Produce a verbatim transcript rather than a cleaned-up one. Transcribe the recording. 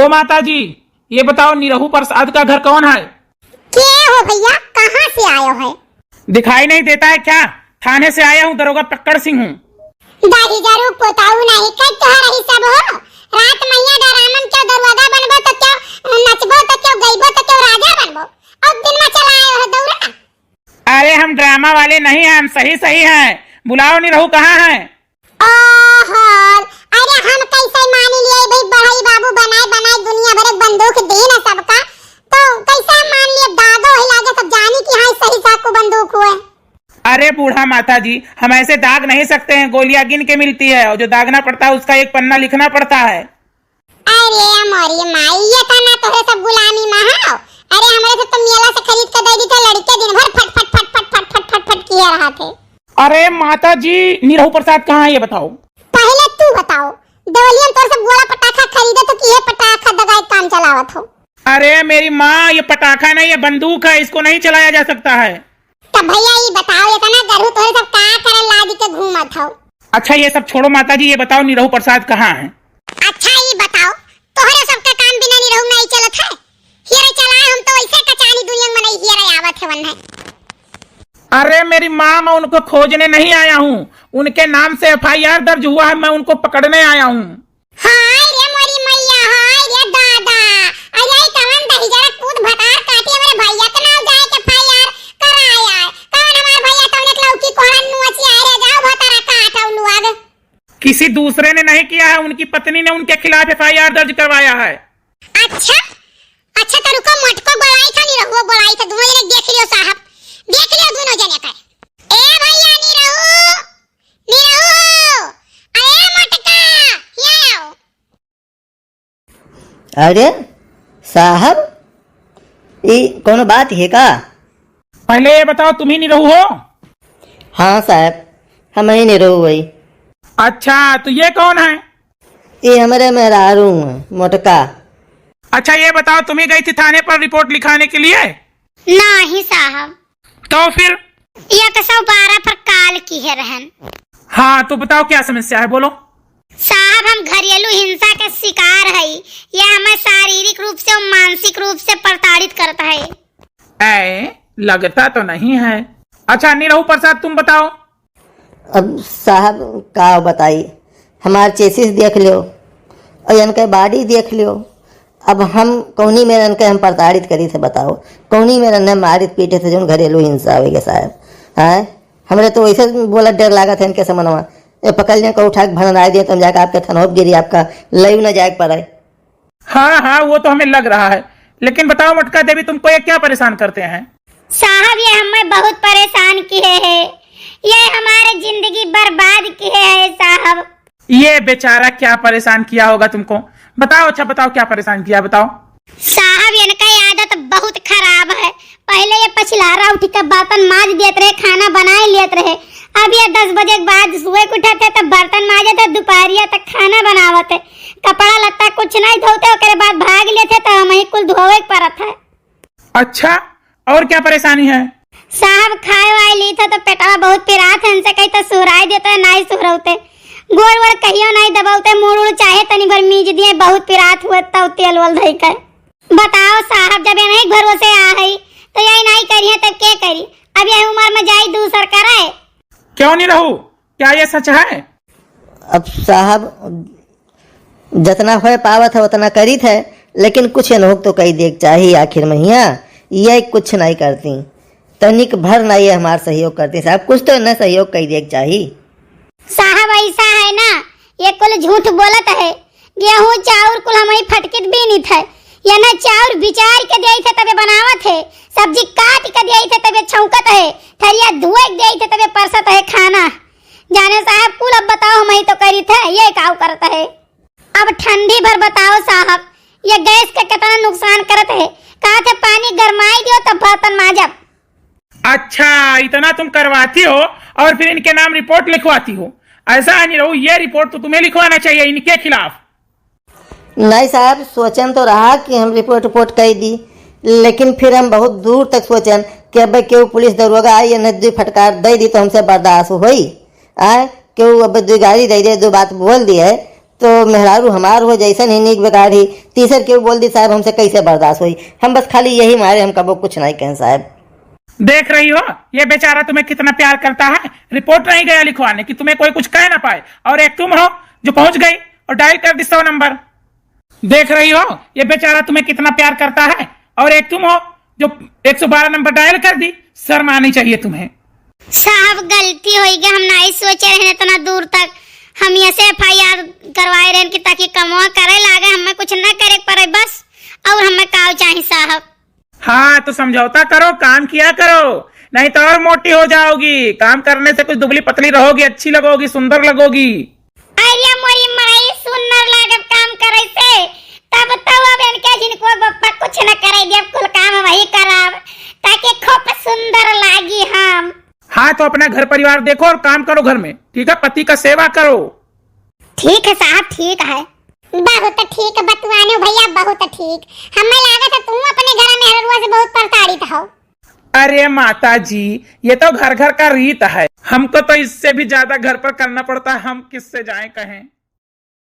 तो माता जी, ये बताओ, निरहू प्रसाद का घर कौन है? के हो भैया, कहाँ से आयो है? दिखाई नहीं देता है क्या? थाने से आया हूँ, दरोगा पकड़ सिंह हूँ। दहिजरू पोताऊ नहीं, कई तोहर रही सब हो। रात मैया डरामन क्यों दरुआदा बनबो तो क्यों नचबो तो क्यों गइबो तो क्यों राजा बनबो। अब दिन में चला आयो है दौरा। अरे हम ड्रामा वाले नहीं हैं, हम सही सही हैं। बुलाओ निरहू कहाँ हैं? ओहो, अरे हम कैसे मानी लिए भाई, बढ़ई बाबू बनाए बनाए दुनिया भर एक बंदूक दीन है सबका, तो कैसे हम मान लिए? दागो ही लागे सब जानी कि हाँ सही साकू बंदूक हुए। अरे बूढ़ा माता जी, हम ऐसे दाग नहीं सकते हैं, गोलियां गिन के मिलती है और जो दागना पड़ता है उसका एक पन्ना लिखना पड़ता है। अरे मोरी माई, ये था ना तोहरे सब गुलामी में हो। अरे हमरे से तो मेला से खरीद के दे दी थे, लड़के दिन भर फट फट फट फट फट फट फट फट किए रहा थे। अरे माता जी, निरहू प्रसाद कहाँ है ये बताओ? पहले तू बताओ, देवलियन तोर सब गोला पटाखा खरीदे तो किहे पटाखा दगाई काम चलावत हो? अरे मेरी माँ, ये पटाखा नहीं, ये बंदूक है, इसको नहीं चलाया जा सकता है। तब भैया ई बताओ, इतना गरहू तोरे सब का करल लादि के घूमत हो? अच्छा ये सब छोड़ो माता जी, ये बताओ निरहू प्रसाद कहाँ है? अच्छा ई बताओ, तोहरे सबके काम बिना निरहू नहीं चलत है? हियरे चलाए हम तो ऐसे कचानी दुनिया में नहीं हियरे आवत है वन है। अरे मेरी माँ, मैं उनको खोजने नहीं आया हूँ, उनके नाम से एफ आई आर दर्ज हुआ है, मैं उनको पकड़ने आया हूँ। हाय रे मोरी मैया, हाय रे दादा। अरे ई कवन दहिजरा पूत भतार काटी हमरे भैया के नाव जाए के एफ आई आर कराए आए। कवन हमार भैया तौने के लौकी कोहड़ा नुआ चिया रे जाओ भतारा काट औ लुआग। किसी दूसरे ने नहीं किया है, उनकी पत्नी ने उनके खिलाफ एफ आई आर दर्ज करवाया है। अच्छा, अच्छा तो रुको मोटको बोलाई था निरहुओ बोलाई था, दोनों जने देख लियो साहब, देख लियो दोनों जने का। ए भैया निरहू, निरहू, अरे मोटका, यहाँ आओ। अरे साहब, ई कौनो बात है का? पहले ये बताओ, तुम ही निरहू हो? हाँ साहब, हम ही निरहू हई। अच्छा, तो ये कौन है? ये हमरे मेहरारू हैं, मोटका। अच्छा, ये बताओ, तुम ही गई थी थाने पर रिपोर्ट लिखाने के लिए? नाही साहब। तो फिर? एक सौ बारह पर call किहे रहन। हाँ, तो बताओ क्या समस्या है, बोलो। साहब, हम घरेलू हिंसा के शिकार हई। ये हमें शारीरिक रूप से और मानसिक रूप से प्रताड़ित करत है। ऐ, लगता तो नहीं है। अच्छा निरहू प्रसाद, तुम बताओ। अब साहब का बताई, हमार चेसिस देख ल्यो और इनके body देख ल्यो। अब हम कौनी मेरन के हम प्रताड़ित करी थे बताओ, कौनी मेरन ने मारित पीटे थे जौन घरेलू हिंसा होइगे साहब? हैं, हमरे तो वैसे बोला डर लागत है इनके समनवा। ए पकड़ लिया को उठा के भनराए दिए तो हम जाके आपके थनोप गिरी, आपका लैव न जाए के पड़े। हाँ हाँ, वो तो हमें लग रहा है, लेकिन बताओ मोटका देवी, तुमको ये क्या परेशान करते हैं? साहब, ये हमें बहुत परेशान किहे है, ये हमारे जिंदगी बर्बाद किहे है साहब। ये बेचारा क्या परेशान किया होगा तुमको? बताओ, अच्छा बताओ, क्या परेशान किया, बताओ। साहब, इनका आदत बहुत खराब है। पहले ये पछिलारा उठ के बर्तन माज देत रहे, खाना बनाए लेत रहे। अब ये दस बजे के बाद सुबह के उठत है, तब बर्तन माजत है, दोपहरिया तक खाना बनावत है, कपड़ा लत्ता कुछ नहीं धोते, ओकरे बाद भाग लेत है, तो हम ही कुल धोवे के पड़त है। अच्छा, और क्या परेशानी है? साहब, खाए वाए ली था तो पेटवा बहुत पिरात है, इनसे कही तो सुहराए देते, नहीं सुहरौते, गोड़ वोड़ कहियो नहीं दबौते, मुड़ उड़ चाहे तनी भर मीज दिए, बहुत पिरात हुए, तब तेल वल धई के। बताओ साहब, जब ये नहीं भरोसे आ है तो यही नहीं करिए तब के करी? अब यह उम्र में जाई दूसर करे। क्यों निरहू, क्या ये सच है? अब साहब, जतना होए पावत है उतना करीत है, लेकिन कुछ इनहोक तो कही देख चाही आखिर में हिया, ये कुछ नहीं करती, तनिक भर ना ये हमार सहयोग करती साहब, कुछ तो इन्हें सहयोग कही देख चाही। साहब ऐसा है ना, ये कुल झूठ बोलत है, गेहूं चाउर कुल हमही फटकित बीनित है, ये ना चाउर बिचार के दियाई थे तबे बनावत है, सब्जी काट के दियाई थे तबे छौंकत है, थरिया धोए के दियाई थे तबे परसत है खाना। जाने साहब कुल अब बताओ हमही तो करीत है, ये काउ करत है। अब ठंडी भर बताओ साहब, ये गैस के कितना नुकसान करत है। कहा थे पानी गरमाई दियो तब बर्तन माजब। अच्छा, इतना तुम करवाती हो और फिर इनके नाम रिपोर्ट लिखवाती हो, ऐसा है निरहू, ये रिपोर्ट तो तुम्हें लिखवाना चाहिए इनके खिलाफ। नहीं साहब, सोचन तो रहा कि हम रिपोर्ट रिपोर्ट कर दी, लेकिन फिर हम बहुत दूर तक सोचन कि अब केहू पुलिस दरोगा आई, ये नदी फटकार दे दी तो हमसे बर्दाश्त होई? आए, केहू अब दो गाली दे दे, दो बात बोल दिए, तो मेहरारू हमार हो, जैसन ही नीक बेकार ही, तीसर केहू बोल दी साहब, हमसे कैसे बर्दाश्त होई? हम बस खाली यही मारे हम कबो कुछ नहीं कहें साहब। देख रही हो, ये बेचारा तुम्हें कितना प्यार करता है, रिपोर्ट नहीं गया लिखवाने कि तुम्हें कोई कुछ कह ना पाए, और एक तुम हो जो पहुंच गई और डायल कर दी सौ नंबर। देख रही हो, ये बेचारा तुम्हें कितना प्यार करता है, और एक तुम हो जो एक सौ बारह नंबर डायल कर दी। शर्म आनी चाहिए तुम्हें। साहब, गलती होई गई, हम नहीं सोचे रहे इतना दूर तक। हम ऐसे एफ आई आर करवाए रहे कि ताकि कमवा करे लागे, हमें कुछ न करे पड़े बस। और हमें काव चाही साहब? हाँ, तो समझौता करो, काम किया करो, नहीं तो और मोटी हो जाओगी। काम करने से कुछ दुबली पतली रहोगी, अच्छी लगोगी, सुंदर लगोगी। अरे मोरी माई, सुंदर लागब काम करे से, तब तो अब इनके जिनको बप्पा कुछ न करे देब, कुल काम वही करब, ताकि खूब सुंदर लागी हम। हाँ, तो अपना घर परिवार देखो और काम करो घर में, ठीक है? पति का सेवा करो। ठीक है साहब, ठीक है। बहुत ठीक बतुआने हो भैया, बहुत ठीक। हमें लागत है तू अपने घर में हरुआ से बहुत प्रताड़ित हो। अरे माता जी, ये तो घर घर का रीत है, हमको तो इससे भी ज्यादा घर पर करना पड़ता है, हम किससे जाएं कहें।